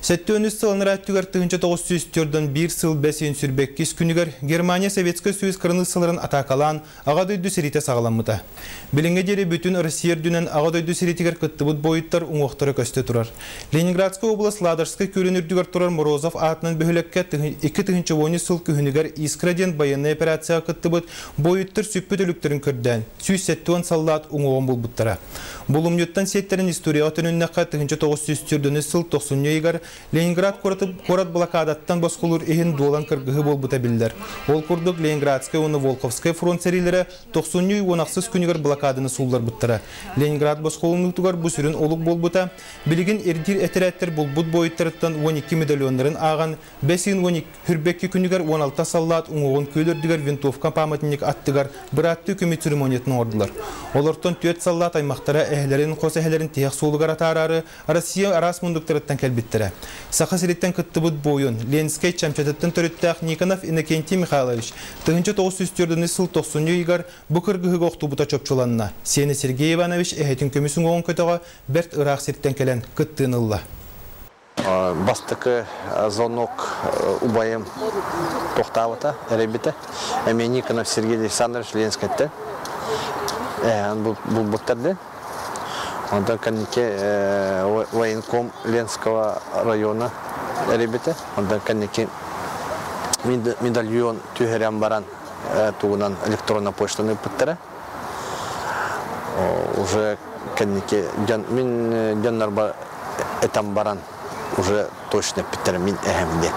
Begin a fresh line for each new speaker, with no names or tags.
73 сыл анараа өттүгэр 1941 сыл бэс ыйын 22 күнүгэр Германия Советскай Союз кыраныыссаларын атаакалаан Аҕа дойду сэриитэ саҕаламмыта. Билиҥҥэ диэри бүтүн Россия үрдүнэн Аҕа дойду сэриитигэр кыттыбыт буойуттар уҥуохтара көстө турар. Ленинградскай область Ладожскай күөлүн үрдүгэр турар Морозов аатынан бөһүөлэккэ 2010 сыл күһүнүгэр Искра диэн байыаннай операцияҕа кыттыбыт буойуттар сүппүт өлүктэрин көрдөөн, 170 саллаат уҥуоҕун булбуттара. Булумньуттан сиэттэрин историяҕа төнүннэххэ, 1904 сыл тохсунньу ыйыгар Ленинград куорат блокадаттан босхолуур иһин дуолан кыргыһыы буолбута биллэр. Ол курдук Ленинградскай уонна Волховскай фронт сэриилэрэ тохсунньу 16 күнүгэр блокаданы суулларбыттара. Ленинград босхолонуутугар бу сүрүн олук буолбута. Билигин ирдиир этэрээттэр булбут буойуттарыттан 12 медальоннарын ааҕан Бэс ыйын 12 күнүгэр 16 саллаат уҥуоҕун күөл үрдүгэр винтовка памятник аттыгар бырааттыы көмүү церемониятын оҥордулар. Олортон түөрт саллаат аймахтара эһэлэрин, хос эһэлэрин тиһэх суолугар атаараары Россия араас мундуктарыттан кэлбиттэрэ. Саха сириттэн кыттыбыт буойун, Ленскэй Чамчатыттан төрүттээх Никонов Иннокентий Михайлович 1904 сыл тохсунньу ыйыгар бу кыргыһыыга охтубута чопчуланна. Сиэнэ Сергей Иванович эһэтин көмүс уҥуоҕун көтөҕө бэрт ыраах сиртэн кэлэн кыттыыны ылла.
Бастакы звонок убайым туохтаабыта, эрэйбитэ. Эмиэ Никонов Сергей Александрович Ленскэттэн булбуттар диэн. Онтон кэнники военком Ленского района эрэйбитэ. Онтон кэнники медальон түһэрэн баран тугунан электронная почтаны ыыппыттара. Уже кэнники дьон мин дьоннорбор этэн баран уже точно эппиттэрэ мин эһэм диэн.